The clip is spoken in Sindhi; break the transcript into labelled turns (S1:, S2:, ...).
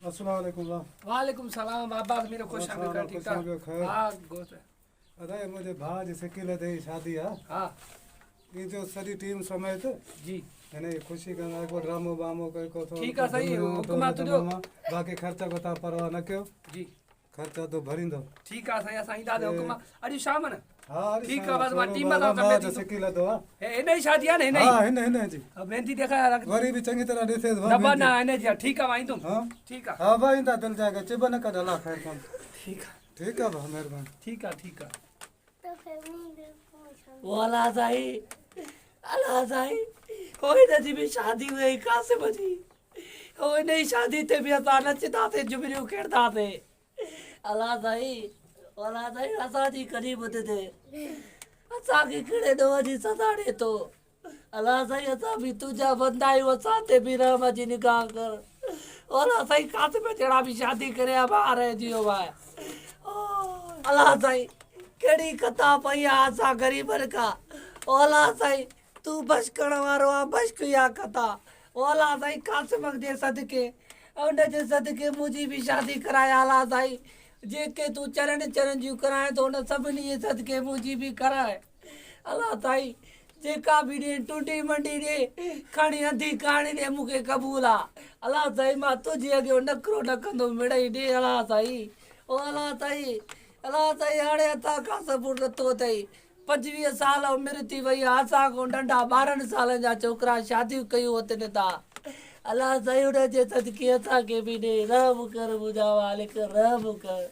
S1: السلام عليڪم ڀاء.
S2: وعليڪم سلام عباس ميرو خوش آهين بيڪر ٺيڪ
S1: ٺاڪ
S2: ٺاڪ ها گوشت
S1: ادا هي منهنجي ڀاء جي سڪيل تي شادي آ
S2: ها
S1: اي جو سڄي ٽيم سميت
S2: جي
S1: هن جي خوشي ڪندا ڪو ڊرامو بامو ڪو ڪو
S2: ٿورو ٺيڪ آ سائين حڪم آ تنهنجو
S1: باقي خرچ کو تان پرواهه نه ڪيو
S2: جي
S1: خرچ تو ڀريندو
S2: ٺيڪ آ سائين اسان اينداسين حڪم آ اڄ شام نه
S1: ها
S2: ٺيڪ آ بس مان ٽيم سان سميت
S1: ايندس سڪي لڌو آ
S2: هي هن جي شادي آ نه هن
S1: جي ها هن هن جي
S2: مهندي ڏيکار
S1: وري به چڱي طرح ڏسيس
S2: نه با نه هن جي ٺيڪ آ مان ايندم
S1: ها
S2: ٺيڪ آ
S1: ها با ايندا دل جا چب نه ڪڍ الله خير ڪن
S2: ٺيڪ آ
S1: ٺيڪ آ با مهرباني
S2: ٺيڪ آ ٺيڪ آ
S3: والا سائين الله سائين هو هن جي به شادي هئي قاسم جي هو ان جي شادي تي به اسان نچنداسين جهمريون کيڏنداسين الله سائين الله سائين اسان جي ڪڏهن ٻڌندي اسان کي ڪهڙي ڏوهه جي سزا ڏي ٿو الله سائين اسان به تنهنجا بندا آهيون اسان تي به رحم جي نگاهه ڪر الله سائين قاسم جهڙا به شادي ڪري ها ڀاء رهجي ويو ڀاء الله سائين ڪهڙي خطا پئي آ اسان غريبن کان الله سائين تون بشڪڻ وارو آ بشڪ يا خطا او الله سائين قاسم جي صدقي ان جي صدقي منهنجي به شادي ڪرائي الله سائين جيڪي تون چرن چرن جون ڪرائين ٿو ان سڀني جي صدقي منهنجي به ڪرائي الله سائين جيڪا به ڏي ٽنڊي منڊي ڏي کڻي انڌي ڪاڻي ڏي مون کي قبول آ الله سائين مان تنهنجي اڳيان نخرو نه ڪندم مڙئي ڏي الله سائين او الله سائين الله سائين هاڻي اسان کان صبر نٿو ٿئي 25 سال عمر ٿي وئي آ اسان کان ننڍا 12 سالن جا ڇوڪرا شاديون ڪيون وتن ٿا الله سائين انهن جي صدقي اسان کي به ڏي رحم ڪر منهنجا مالڪ رحم ڪر.